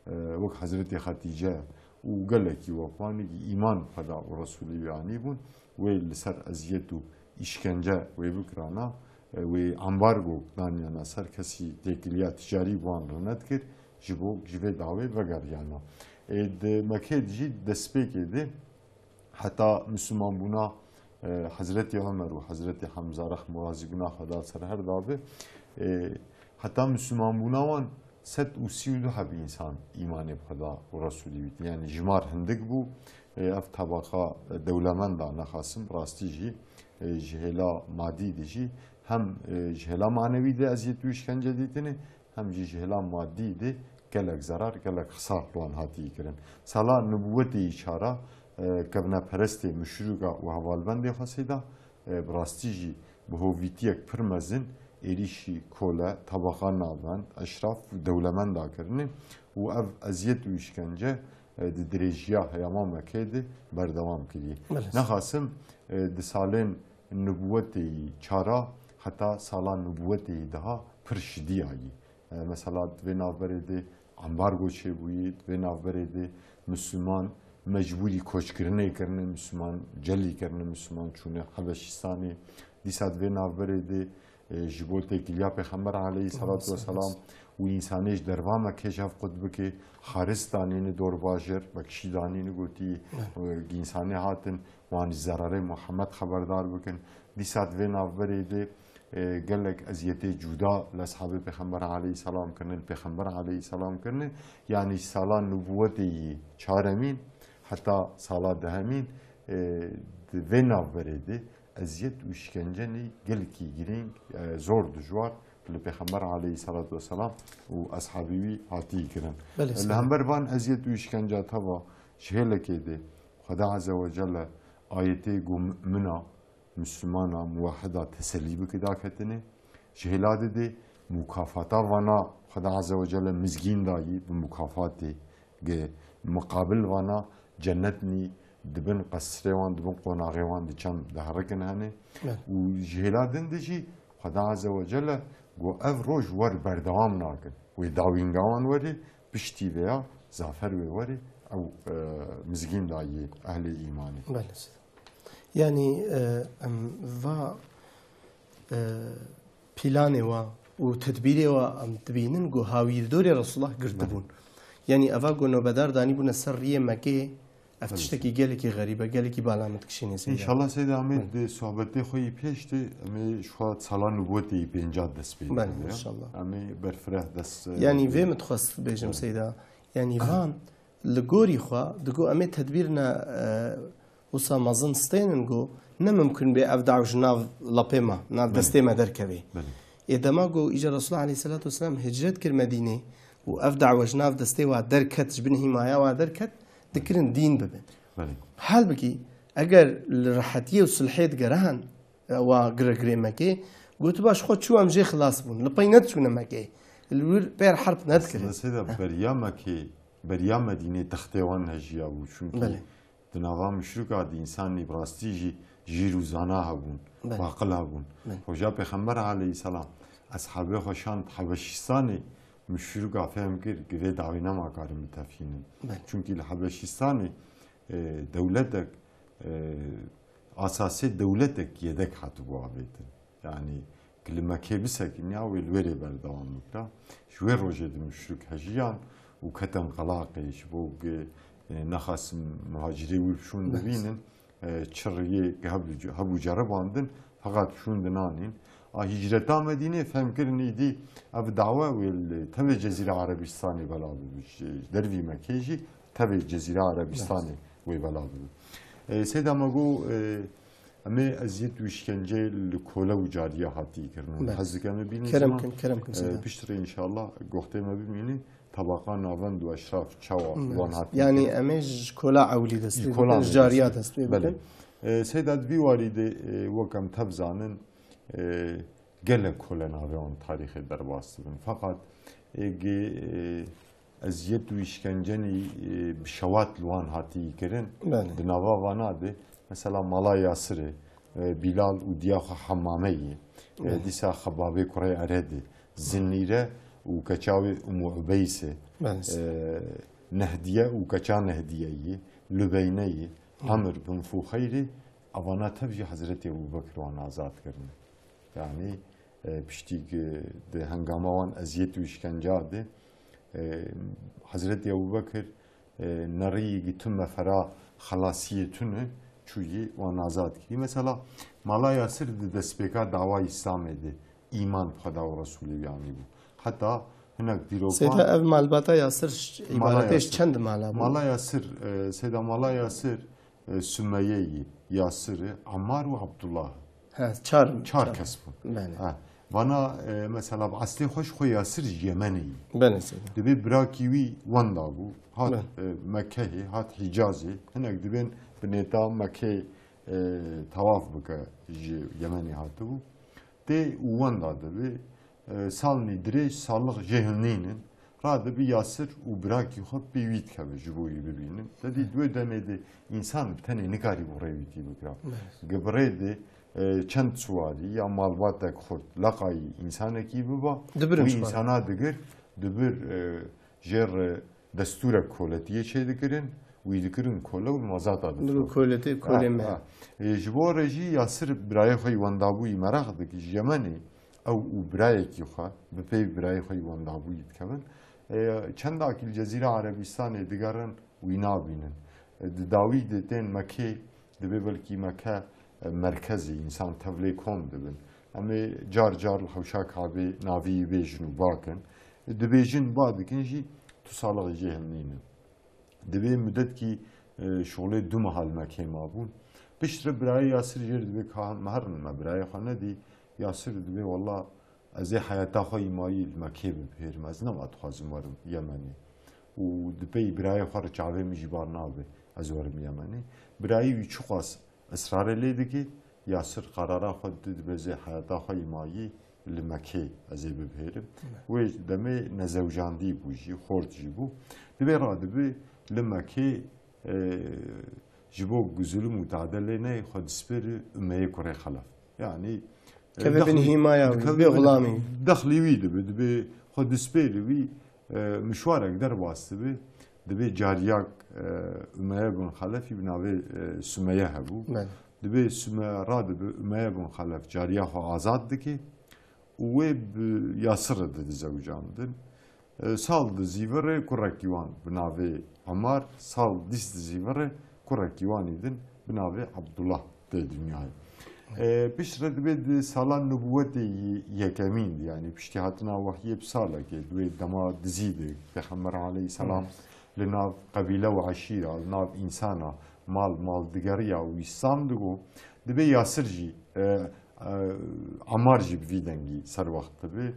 e, wek Hezretî Xetîce û gelekî wek wan îman xwe da û Resûlê wî anîbûn, wê li ser eziyet û îşkence wê bikirana, e, wê ambargo daniyana ser kesî têkiliya ticarî bi wan re nedikir, ji bo ji vê dawê vegeriyana. E, di Mekê de jî destpêkê de heta Mislimanbûna, e, Hezretî Omer û Hezretî Hemza rehmû razîbûna Xweda ser her da be, e, heta Mislimanbûna wan sed û sî û du heb însan îmanê bi Xweda û Resûlî wî dî. Yanî jimar hindik bû. E, ev tebaqa dewlemenda nexasim, rastî jî, e, ji hêla madî de jî hem, e, ji hêla manewî de eziyet û îşkence dîtine, hem jî ji hêla madî de gelek zerar, gelek xisar li wan hatiye kirin. Sala nubûwetê yî çara, e, kevneperestê, muşrûka û hevalbendê xwe seyda, e, bi rastî jî bi hovîtiyek pir mezin êrîşî kole, tebaqa navend, eşraf û dewlemenda kirine û ev eziyet û îşkence, e, di dirêjiya heyama Mekê de berdewam kiriye. Belê. Nexasim, e, di salên nubûwetê yî çara heta sala nubûwetê yî daha pir şidiyayî. E, mesela di vê navberê de ambargo çêbûyî, di vê navberê de Misliman mecbûrî koçkirinê kirine, Misliman celî kirine, Misliman çûne Hebeşîstanê. Dîsa di vê navberê de, e, ji bo têkiliya Pêxember aleyhî salatu weselam û însanê ji derva Mekê ji hev qut bike, xaris danîne dor bajêr, bekşî danîne gotî, e, însanê hatin, wan ji zerarê Muhammed xeberdar bikin. Dîsa di vê navberê de, e, gelek eziyetê cuda li eshabê Pêxember aleyhî selam kirine, li Pêxember aleyhî selam kirine. Yanî sala nubûwetê yî çaremîn heta sala dehemîn, e, di vê navberê de eziyet û îşkencenê gelekî girîng, e, zor dijwar li Pêxember aleyhî selatu weselam û eshabê wî hatî kirin. Belê, Li hember van eziyet û îşkenca teva ji hêlekê de Xweda Azze ve Celle ayetê ku mumina, Mislimana, muwahhida tesellî bike daketine. Ji hêla de dê mukafata vana Xweda Azze ve Celle mizgîn dayî bi mukafatê ge muqabil vana cennet nî di bin qesrê wan, di bin qonaxê wan diçen diherikin hene. Evet. Û ji hêla din de jî Xweda Azze ve Celle got ev roj wer berdewam nakin. Wê dawînga wan were, piştî vêya zafer wê were, ew, e, mizgîn dayî ehlê îmanê. Belê. Yanî, e, em va, e, planê wa û tedbîrê wa em dibînin ku hawîrdorê Resulullah girtibûn. Belê. Yanî eva ku nobedar danîbûne ser riyê Mekê, ev Belê. tiştekî gelekî xerîb e, gelekî bala min dikişîne Seyda. Înşallah Seyda, em ê Belê. di sohbetê xwe yî pêş de, em ê ji xwe sala nubûwetê yî pênca dest pê Belê, bikeve. înşallah. Em ê berfireh dest, Yanî e, vê min dixwest bêjim Belê. Seyda. Yanî van, li gorî xwe, digo em ê tedbîr ne, e, Wisa mezin stênin ku ne mimkun bê ev daw ji nav lapê me, nav Belê. destê me derkevê. Belê. Ê dema ku îca Resulullah aleyhisselatu vesselam hicret kir Medînê û ev dawa ji nav destê wa derket, ji bin hîmaya wa derket, dikirin dîn bibin. Belê. Halbikî eger li rehetiyê û sulhê digerihan, e, wa gire girê Mekê, gotiba ji xwe çû em jê xilas bûn. Li pey nediçûne Mekê. Li wir pêr herb nedikirin. Aslında Seyda, beriya Mekê, beriya Medînê textê wan hejiya bû. Çünkü Belê. Di nava muşrika de însanî bi rastî jî jîr û zana hebûn, Belê. aqil hebûn. Belê. Roja Pêxember aleyhisselam eshabê xwe şand Hebeşîstanê, muşrika fehm kir, ki vê dawî nema karin bitefînin. Belê. Çunkî li Hebeşîstanê, e, dewletek, e, asasê dewletek yedek hatibû avêtin. Yanî, ki li Mekê bisekiniya wê li wêrê berdewam bikira. Ji wê rojê di muşrik hejiyan û ketin qelaqê ji bo ki, e, nexasim muhacirê wî bi şûn Belê. bibînin, e, çi riyê ki hebû, hebû ceribandin, feqat şûn dinanîn. A hicreta Medînê fehm kirin îdî ev dawa wê li tevê Cezîra Erebîstanê bela bibe. Ji, ji dervî Mekê jî tevê Cezîra Erebîstanê Belê. wê bela bibe. E, Seyda me got, e, Em ê eziyet û îşkence li kole û cariya hatî kirin. Belê. Hez dikim em bînin Kerem ziman, kin, kerem kin, e, Seyda. Piştre înşallah goxtê me bimînin. tebaqa navend û eşraf çawa wan hatî Yani kirin. Em ê ji kola ewlî dest pê bikin, ji cariya dest pê bikin. Belê. E, Seyda, di vî warî de, e, wek em tev zanin, e, gelek kole navê wan tarîxê derbas dibin. Feqat êgê, e, eziyet û îşkencenî, e, bi şewat li wan hatî kirin, Belê. Di nava vana de, mesela mala Yasirê, e, Bîlal û diya xwe Hemmameyê, e, Belê. Dîsa Xebabê kurê Eredê, Zinîre û keça wê Umû Ubeysê, Belê. E, Nehdiye û keça Nehdiyeyê, Lubeyneyê, Hı. Emir bin Fuxeyrê, evana tev jî Hezretî Ebû Bekir wan azad kirine. Yanî, e, piştî ku di hengama wan eziyet û îşkenca de, e, Hezretî Ebû Bekir, e, nerîyî ku tim mefera xelasiyê tune çûyî wan azad kirî. Mesela, mala Yasir di destpêka dawa Îslamê de îman bi Xweda û Resûlê wî anîbû. Heta hinek dîrokan Seyda, ev malbata Yasir ş-, Mala îbaretê ji Yasir. Çend mala bû? Mala Yasir, e, Seyda, mala Yasir, e, Sumeyeyî, Yasirî, Ammar û Abdullah. He, çar, Çar çar. Kes bûn. Belê. Ha. Vana, e, mesela, bi eslê xwe ji xwe Yasir ji Yemenê yî. Belê, Seyda. Dibê birakî wî wenda bû. Hat, Belê. e, Mekkehê, hat Hîcazê. Hinek dibên bi nêta Mekkeyê, e, tawaf bike ji Yemenê hatibû. Tê û wenda dibê, e, salnî dirêj, salix jê hilnînin, radibi Yasir û birakî xwe pê wî dikeve ji bo wî bibînin. Te dî di wê demê de însan bi tenê nikarîbû rê wî tî bikira. Evet. Gi bi rê de, e, çend siwarî ya malbatek xurt leqayî însanekî biba, Dibirin wî ji xwe. Însana digir, dibir, e, jê re destûrek koletiyê çêdikirin, wî dikirin kole û mazata Dibir difirot. Koletê, kolê Ha, me. ha. E, ji bo re jî Yasir birayê xwe yî wendabûyî meraq dikî, ji Yemenê ew û birayekî xwe, bi pey birayê xwe yî wendabûyî dikevin. E, çendakî li Cezîra Erebîstanê digerin, wî nabînin. E, di dawî de tên Mekê, dibê belkî Meke, e, merkezê, însan tevlê kom dibin. Em ê car car li hewşa Kabê navî bêjin û bakin. Dibêjin, ba dikin jî, tu salixê jê hilnînin. Dibê mudetkî, e, şolê du meha li Mekê mabûn. Piştre birayê Yasir jê re dibê ka me herin me birayê xwe nedî. Yasir dibê, wela, ez ê heyata xwe îmayî li Mekê bibihêrim. Ez nema dixwazim werim Yemenê. Û di pey birayê xwe re çavê min jî bar nabe ez werim Yemenê. Birayê wî çiqas israrê lê dike, Yasir qarara xwe dide, dibê ez ê heyata xwe îmayî li Mekê ez ê bibihêrim. Evet. Wê demê nezewcandî bû jî, xort jî bû. Dibê radibi li Mekê, e, ji bo ku zulm û tade lê neyê, xwe dispêri Umeyê kurê Xelef. Yanî, e, Keve bin dexlî-, hîmaya wî, dikeve bê bin xulamî. Dexlî wî dibe, dibê xwe dispêri wî, e, mişwarek derbas dibe. Dibê cariyak, e, Umeye bin Xelefî bi navê, e, Sumeye hebû. Belê. Dibê Sume radibe Umeye bin Xelef cariya xwe azad dike û wê bi Yasir re dide zewicandin. E, sal di zîvirê kurekî wan bi navê Emar, sal dîs di zîvirê kurekî wanî din bi navê Abdullah tê dinyayê. E, piştre dibê di sala nubûwetê yî yekemîn de, yanî piştî hatina wehiyê bi salekê, di wê dema dizî de Pêxember aleyhisselam Evet. li nav qebîle û eşîra, li nav însana, mal, maldigeriya û îslam digo, dibê Yasir jî, e, e, Ammar jî bi vî dengî serwext dibe,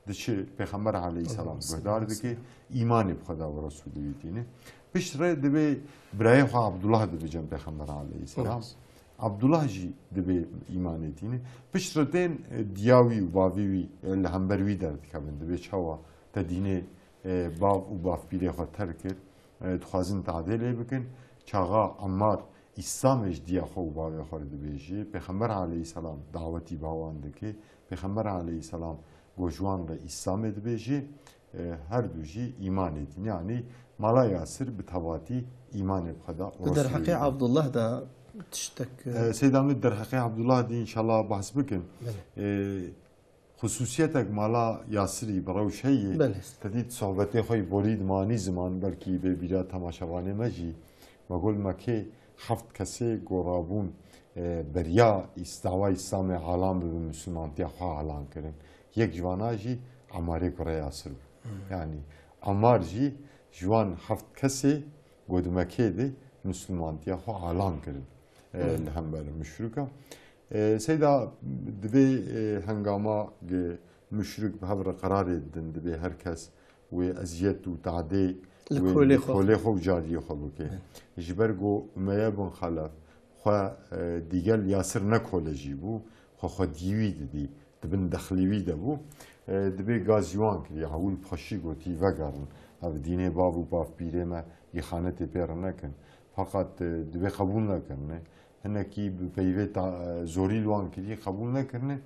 diçe Pêxember aleyhisselam Aleyhisselam. Guhdar dike, îmanê bi Xweda û Resûlê wî tîne. Piştre dibê birayê xwe Abdullah dibe cem Pêxember aleyhisselam. Evet. Abdullah jî dibê îmanê tîne. Piştre tên, e, diya wî û bavê wî, e, li hember wî derdikevin. Dibê çawa te dînê, e, bav û bavpîrê xwe terk kir, e, dixwazin tadê lê bikin. Çaxa Ammar Îslamê ji diya xwe û bavê xwe re dibêje. Pêxember aleyhisselam dawetî ba wan dike. Pêxember aleyhisselam go ji wan re Îslamê dibêje. E, her du jî îmanê tîne. Yanî mala Yasir bi tevatî îmanê bi Xweda û Di Resûlê derheqê dîne. Abdullah da tiştek, e, E, Seyda, min derheqê Abdullah dî înşallah behs bikin. Belê. E, Xusûsiyetek mala Yasirî bi rewş heye. Belê. Te dît sohbetê xwe yî borî dimanî ziman, belkî bê bîra temaşevanê me jî. Me got Mekê heft kesê gorabûn, e, beriya îs-, dawa Îslamê alan bibe, misilmantiya xwe alan kirin. Yek ji vana jî Amarê kurê Yasir bû. Hmm. Yanî Amar jî ji wan heft kesê got Mekê de misilmantiya xwe alan kirin, e, Evet. li hember muşrika. E, Seyda, divê, e, hengama ge muşrik bi hev re qerarê didin, divê her kes wê eziyet û tadê Li wê kolê li xwe. kolê xwe û cariyê xwe bike. Ji ber ku Umeye bin Xelef xwe, e, digel Yasir ne kole jî bû, xwe xwediyî wî didî, di bin dexlî wî de bû. E, dibê gazî wan kirî, ewil bi xweşî gotî, vegerin. Ev dînê bav û bavpîrê me, îxanetê pê re nekin. Feqet, e, dibê qebûl nekirine. Hinekî bi peyvê ta-, e, zorî li wan kirî, qebûl nekirine.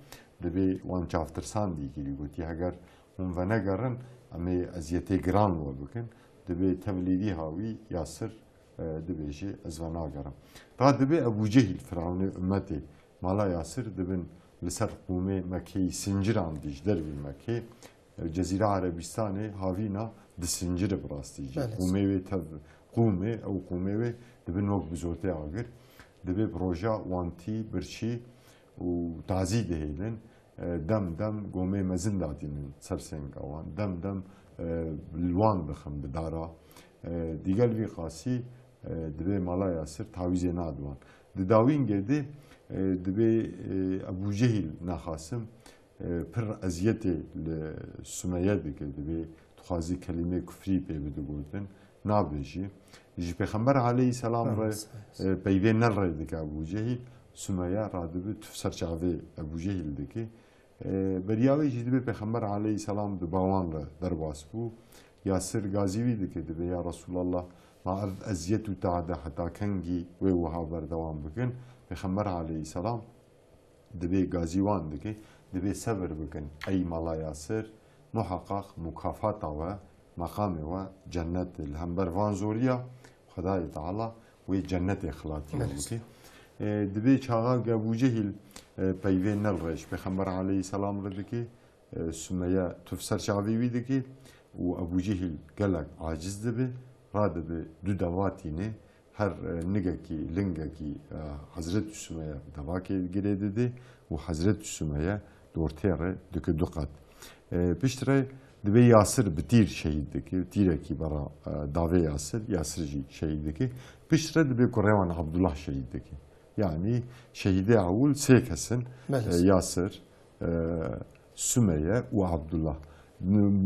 Dibê wan çavtirsandî kirî, gotî, heger hûn venegerin, em ê eziyetê giran we bikin. Dibê tevlî vî hawî Yasir, e, dibêje, ez venagerim. Ra dibê Ebû Cehîl, firavnê ummetê, mala Yasir, dibin li ser qûmê Mekkeyî sincirandî ji dervî Mekkê, e, Cezîra Erebistanê havîna disincire bi rastî jî. Belê. Qûmê wê tev qûmê, ew qûmê wê dibin wek bizotê agir. Dibê bi roja wantî, birçî û tazî dihêlin. E, dem dem gomê mezin datînin ser sênga wan. Dem dem, e, li wan dixin bi dara. E, digel vî qasî, e, dibê mala Yasir tawîzê nadiwan. Di dawîngê de, e, dibê, e, Ebû Cehîl naxasim, e, pir eziyetê li Sumeye dike, dibê dixwazî kelîmê kufrî pê bide gotin, nabêjî. Ji Pêxember aleyhîselam re, Amin. e, peyvê nel rê dike Ebû Cehîl, Sumeye radibi tuf ser çavê Ebû Cehîl dike. E, beriya wê jî dibê Pêxember aleyhîselam di ba wan re derbas bû. Yasir gazî wî dike, dibê, ya Resûlallah, ma ev eziyet û tade heta kengî wê wiha berdewam bikin? Pêxember aleyhîselam dibê gazî wan dike, dibê sebir bikin. Ey mala Yasir, muheqeq mukafata we, meqamê we cennet e. Li hember van zoriya Xwedayê Teala wê cennetê xilatî we Belê. bike. E, dibê çaxa Ebû Cehîl, e, peyvê nel rê ji Pêxember aleyhîselam re dike, e, Sumeye tuf ser çavê wî dike û Ebû Cehîl gelek aciz dibe, radibe du deva tîne, her, e, nigekî, lingekî, e, Hezretî Sumeye devakê girê dide û Hezretî Sumeye di ortê re dike du qat. E, piştre dibê Yasir bi tîr şehîd dike, tîrekî bera, e, davê Yasir, Yasir jî şehîd dike. Piştre dibê kurê wan Abdullah şehîd dike. Yanî şehîdê ewil sê kes in, Belê. e, Yasir, e, Sumeye û Abdullah.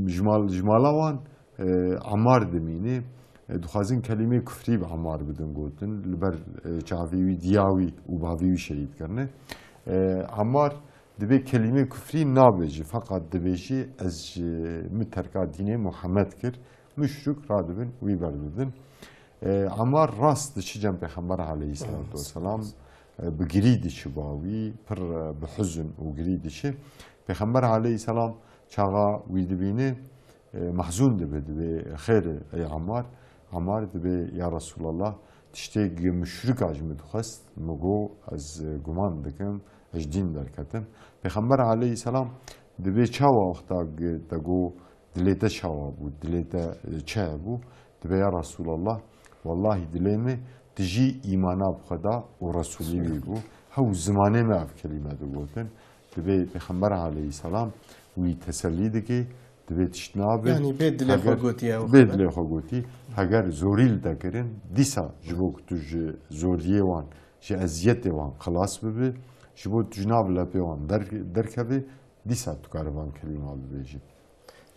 Ji mal-, ji mala wan, e, Ammar dimîne. E, dixwazin kelîmê kufrî bi Ammar bidin gotin. Li ber, e, çavê wî diya wî û bavê wî şehîd kirine. E, Ammar dibê kelîmê kufrî nabêjî, feqat dibêjî, ez ji min terka dînê Muhammed kir. Muşrik radibin, wî berdidin. E, Ammar rast diçi cem Pêxember aleyhîselatu Amin. weselam, e, bi girî diçi ba wî, pir, e, bi huzn û girî diçi. Pêxember aleyhîselam çaxa wî dibîne, e, mehzûn dibe, dibê, xêr e, ey Ammar. Ammar dibê, ya Resûlallah, tiştê gi muşrika ji min dixwest, min got, ez, e, guman dikim, ez ji dîn derketim. Pêxember aleyhîselam dibê çawa wexta gi te got, dilê te çawa bû, dilê te, e, çi hebû? Dibê, ya Resûlallah, wellahî dilê min, tijî îmana bi Xweda û Resûlî wî bû. Hew zimanê me ev kelîme digotin. Dibê Pêxember aleyhîselam wî tesellî dike, dibê tişt nabe. Yanî bê dilê xwe Heger gotiye ew bê xeber. dilê xwe gotî. Heger zorî li te kirin, dîsa ji bo ku tu ji zoriyê wan, ji eziyetê wan xilas bibe, ji bo tu ji nav lepê wan der-, derkevê, dîsa tu kare van kelîma bibêjî.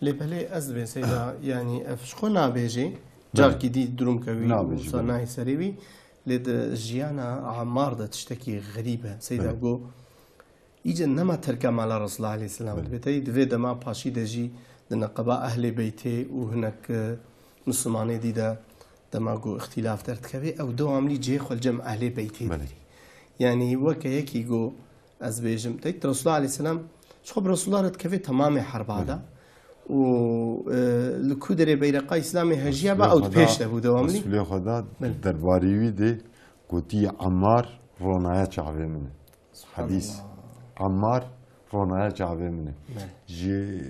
Lê belê ez dibê Seyda, yanî ev ji xwe nabêjê, Belê. carkî dî durum kewî Nabêjî, û belê. nayê serê wî, lê di jiyana Ammar de tiştekî xerîb e. Seyda Belê. got, Îca nema terka mala Resulullah aleyhisselam Belê. dibê. Tey di vê dema paşî de jî di neqeba ehlê beytê û hinek, e, Mislimanê dî de dema ku îxtîlaf derdikeve, ew dewamlî cihê xwe li cem ehlê beytê Belê. digirî. Yanî weke yekî ku ez bêjim, tey Resulullah aleyhisselam ji xwe bi Resulullah re dikeve temamê herba de. Belê. Û, e, li ku derê beyreqa Îslamê hejiya ba, Resulê ew di Xweda, pêş de bû dewamlî. Resulê Xweda Belê. derbarî wî dê gotî, Ammar ronaye çavê min e. Subhanallah. Hedîs. Ammar ronaye çavê min e. Belê. Ji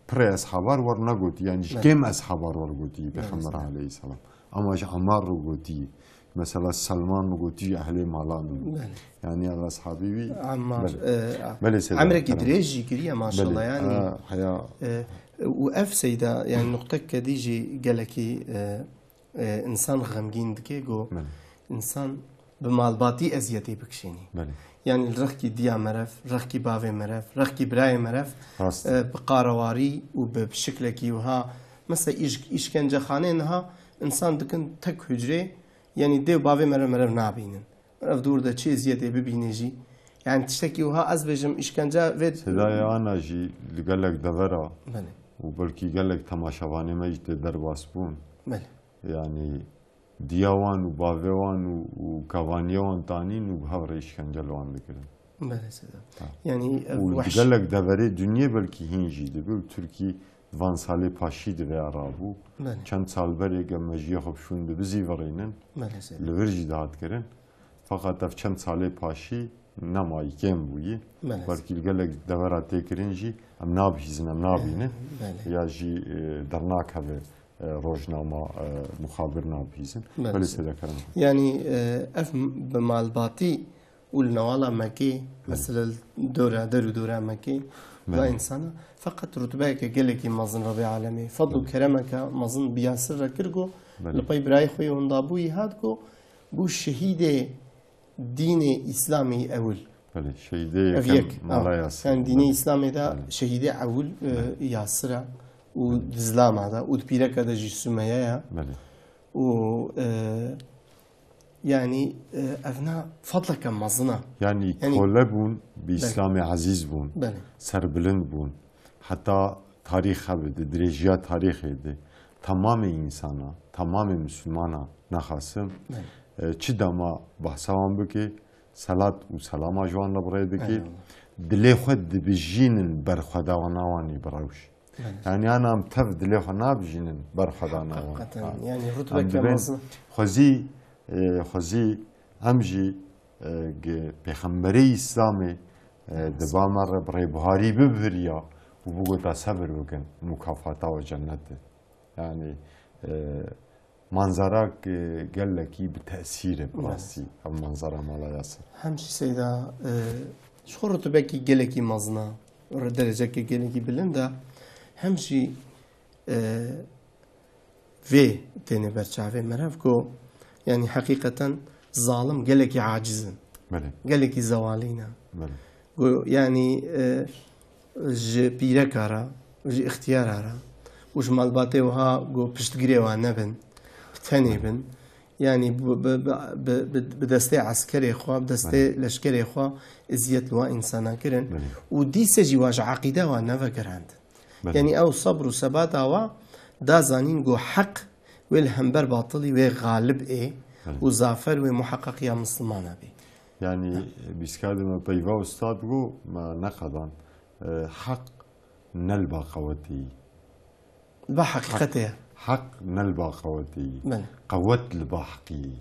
pirê eshabar wer negotî, yanî ji Belê. kêm eshabar wer gotî Pêxember Belê. aleyhisselam. Ama ji Ammar re gotî. Mesela Selman re gotî, ji ehlê malan bû. Belê. Yanî ev eshabî wî. Ammar, Belê. e, Belê Seyda, emrekî kerem. dirêj jî kiriye maşallah, Belê. yanî, Ha, heya. e, û ev Seyda, yanî nuqtek kedî jî gelekî, e, e, însan xemgîn dike, ku Belê. însan bi malbatî eziyetê bikişênî. Belê. Yanî li rexkî diya merev, rexkî bavê merev, rexkî birayê merev, Rast. e, bi qarewarî û bi, bi şiklekî wiha Mesela îş-, îşkencexaneyê niha însan dikin tek hucrê, yanî dê û bavê meriv meriv nabînin. Meriv dûr de çi eziyetê bibîne jî. Yanî tiştekî wiha ez bêjim îşkence vê Sedayê ana jî li gelek devera Belê. û belkî gelek temaşevanê me jî tê derbas bûn. Belê. Yanî diya wan û bavê wan û, û kevaniya wan tanîn û bi hev re îşkence li wan dikirin. Belê Seda. Ha. Yanî ev Û di wehş. gelek deverê dinyê belkî hîn jî dibe û Tirkî van salê paşî divê rabû. Belê. Çend sal berê ge mejiyê xwe bi şûn dibizîvirînin, Belê Seda. li vir jî dihat kirin. Feqet ev çend salê paşî nema yekêm bûyî. Belê. Belkî li gelek devera tê kirin jî em nabihîzin, em nabînin. Belê. Ya jî, e, dernakeve, e, rojnama, e, muxabir nabihîzin. Belê. Belê Seda, kerem. Yanî, e, ev m-, bi malbatî û li newala Mekê, Belê. mesela li dora, der û dora Mekê, Belê. da însana feqet rutbeyeke gelekî mezin Rebê Alemê, fedl û Belê. keremeke mezin bi Yasir re kir ku Belê. li pey birayê xwe yê wenda bûyî hat ku bû şehîdê dînê Îslamê ewil. Belê, şehîdê Ev yekem yek, Mala ha. Yasir. Yani dînê Belê. Îslamê de Belê. şehîdê ewil, e, Belê. Yasir e û Belê. di zilama de û di pîreke de jî Sumeya ye. Belê. Û, e, yani, e, evna fadleke mezin e. Yani Yani kole bûn, bi Belê. Îslamê ezîz bûn, Belê. serbilind bûn. Heta tarîx hebe, di dirêjiya tarîxê de temamê însana, temamê misilmana nexasim, Belê. e, çi dema behsa wan bike, selat û selama ji wan re bi rê dike, Eyvallah. dilê xwe dibijînin ber xwedana wan ê bi rewş. Belê. Yani ana em tev dilê xwe nabijînin ber xwedana wan. Heqîqeten, Ha. yani Em rutbeke dibên mezin. xwezî, e, xwezî em jî, e, gi pêxemberê Îslamê, e, Yes. diba me re bi rêbuharî bibihiriya û bigota sebir bikin, mukafata we cennet e. Yani, e, manzara, e, gelekî bi tesîr e bi Yes. rastî, ev manzara Mala Yasir. Hem jî Seyda, e, ji xwe rutbekî gelekî mezin e, re-, derecekê gelekî bilind e, hem jî, e, vê têne ber çavê meriv ku, yani heqîqeten zalim gelekî aciz in. Belê. Gelekî zewalî ne. Belê. Ku, yani, e, ji pîreka re, ji îxtiyara re û ji malbatê wiha ku piştgirê wan nebin, tenê Belê. bin. Yani bi, bi, bi, bi, bi, bi destê eskerê xwe, bi destê Belê. leşkerê xwe eziyet li wan însana kirin. Belê. Û dîse jî wan ji eqîde wan nevegerandin. Belê. Yani ew sebr û sebata wa da zanîn ku heq wê li hember batilî wê xalib ê Belê. û zafer wê muheqeq ya misilmana bê. Yani, bîskadê me peyva ustad got, me neqedan, e, heq ne li ba qewetê yî. Li ba heqîqetê ye. Heq ne li ba qewetê yî. Belê. Qewet li ba heqiyê yî.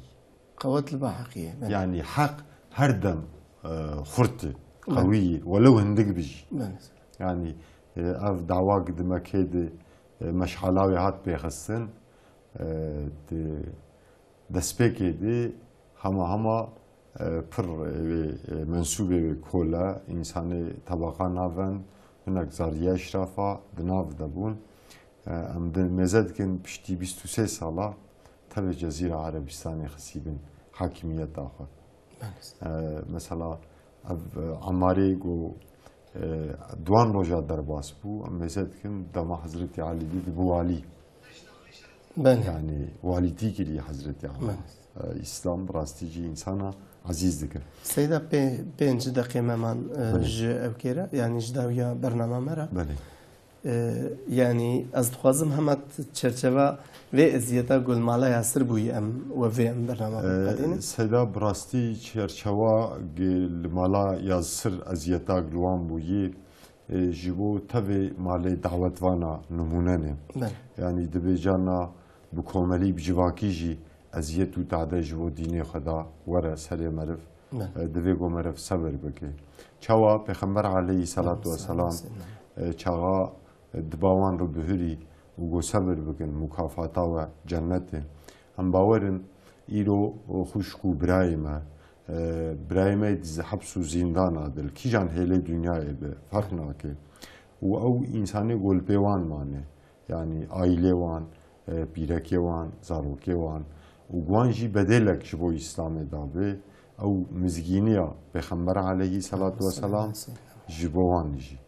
Qewet li ba heqiyê, belê. Yani heq her dem, e, xurt e, Belê. qewî ye, welew hindik bi jî. Belê. Yani, e, ev dawak di Mekê de, e, meşala wê hat pêxistin, e, di destpêkê de hema hema, e, pir, e, wê, e, mensûbê wê kole, însanê tebaqa navend, hinek zariya eşrafa di nav de bûn. E, em di mêze dikin piştî bîst û sê sala tevê Cezîra Erebistanê xisîbin hakimiyeta xwe. Belê. E, mesela, ev, e, Emarê ku, e, duan roja derbas bû, em mêze dikin dema Hezretî Elî dî dibû walî. Belê. Yani walîtî kiriye Hezretî Elî. Belê. E, Îslam bi rastî jî însana ezîz dike. Seyda pê-, pênc deqê me man, e, Belê. ji ev kêre, yani ji dawiya bernama me re. Belê. E, yani ez dixwazim hema t-, çerçeva vê eziyeta ku li mala Yasir bûyî em we vê em bernama E, biqedînin. Seyda, bi rastî çerçewa gi-, li mala Yasir eziyeta li wan bûyî, e, ji bo tevê malê dawetvana nimûne ne. Belê. Yani dibê carna bi komelî, bi civakî jî eziyet û tade ji bo dînê xwe da were serê meriv. Belê. E, divê ku meriv sebir bike. Çawa Pêxember aleyhî selatu Aleyhî weselam, selatu weselam. e, çaxa, e, diba wan re bihurî û got sebir bikin, mukafata we cennet e. Em bawer in îro xwişk û birayê me, e, birayê me di heps û zîndana de, li kîjan hêlê dinyayê be, ferq nake. Û ew însanê ku li pê wan mane. Yanî aîlê wan, e, pîrekê wan, zarokê wan û wan jî bedêlek ji bo Îslamê dabe, ew mizgîniya Pêxember aleyhî selatu weselam ji bo wan jî.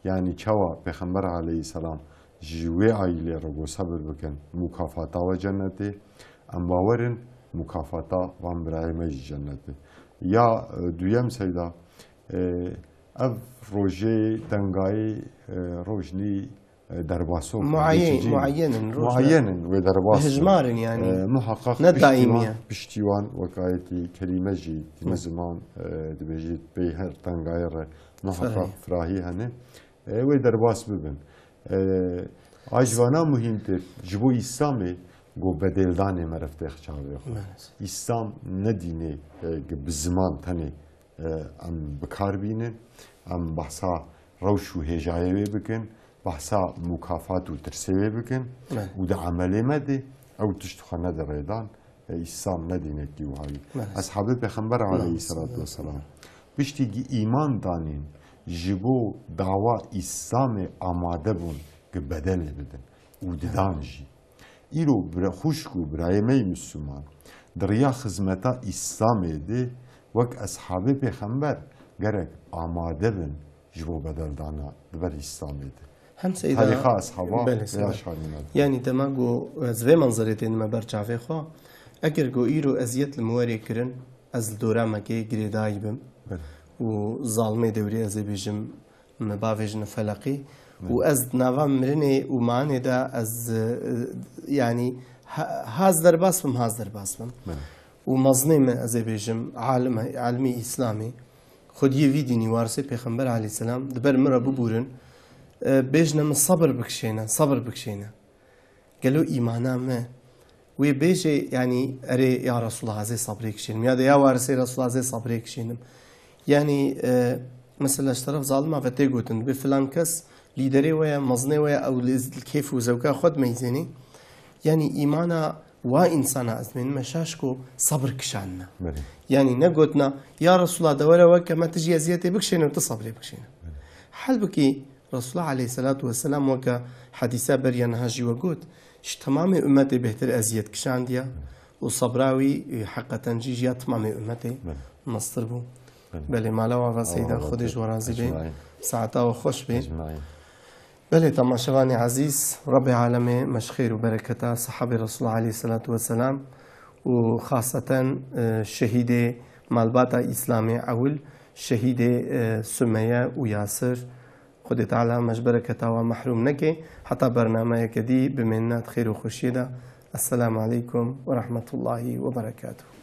Yanî çawa Pêxember aleyhî selam Ji wê aîlê re go sebir bikin, mukafata we cennetê. Em bawer in mukafata van birayê me jî cennetê. Ya, e, duyem Seyda, e, ev rojê dengayê, e, rojnî, e, derbasok, Muayyen, geçici ne. Muayyen in, roj ne. Muayyen in wê derbas Bi bin. Hijmar in yani. E, muhakkak Ne piştî daîm wan, ya. Piştî wan wekayetî kelîme jî, Hı. Dîme ziman, e, dibêjî pey her dengayê re muhakkak Firahî. Firahî hene. E, wê derbas bibin. E, a ji vana muhîmtir, ji bo Îslamê go bedeldanê meriv têx çavê xwe. Maalesef. Îslam ne dînê, e, ki bi ziman tenê, e, em bi kar bînin, em behsa rewş û hêjayê wê bikin, behsa mukafat û tirsê wê bikin Maalesef. Û di emelê me de ew tişt xwe nede rêdan, e, Îslam ne dînekî wayî. Maalesef. Eshabê Pêxember Maalesef. Aleyhisselatu vesselam piştî ki îman danîn, ji bo dawa Îslamê amade bûn ki bedelê bidin û didan jî. Îro bira-, xwişk û birayê me yî Misliman, di riya xizmeta Îslamê de wek eshabê Pêxember gerek amade bin ji bo bedeldana di ber Îslamê de. Hem Seyda Tarîxa eshaba Belê, vêya Seyda. Şanî me de. Yani dema ku ez vê manzerê tênime ber çavê xwe, eger ku îro eziyet li min werê kirin, ez li dora Mekeyê girêdayî bim. Belê. Û zalmê dewrê ez ê bêjim, me bavêjin feleqî. Belê. Û ez di nava mirinê û manê de ez, e, yani ha-, haz derbas bim, haz derbas bim. Belê. Û mezinê me ez ê bêjim, alim, alimî Îslamê, xwediyê vî dînî warisê Pêxember aleyhisselam di ber min re bibûrin, e, bêjine min sebir bikişêne, sebir bikişêne. Gelo îmana me wê bêjê, yanî, erê ya Resulullah ez ê sebrê kişênim, ya de ya warisê Resulullah ez ê sebrê kişênim. Yanî, e, mesela ji teref zalima ve tê gotin, dibê filan kes lîderê we ye, mezinê we ye, ew li, li kêf û zewka xwe dimeyzênê. Yanî îmana wa însana ez dibênime şaş ku sebir kişanine. Belê. Yanî ne gotina, ya Resulullah de were weke me tu jî eziyetê bikişêne û tu sebrê bikişêne. Belê. Halbukî Resulullah aleyhisselatu vesselam weke hedîsa beriya niha jî we got, ji temamê ummetê bêhtir eziyet kişandiya û sebra wî, e, heqeten jî ji ya temamê ummetê Belê. Mestir bû. Belê. Belê, mala we ve Seyda, Allah Xwedê ji we razî bê. Ecmaîn. Saeta we xweş bê. Ecmaîn. Belê, temaşevanê ezîz, Rebbê alemê me ji xêr û bereketa sehabê Resulullah aleyhisselatu vesselam û xaseten, e, şehîdê malbata Îslamê ewil, şehîdê, e, Sumeye û Yasir, Xwedê Teala me ji bereketa wan mehrûm neke. Heta bernameyeke dî bimênine di xêr û xweşiyê de. Esselamu aleykum ve rahmetullahi ve berekatuhu.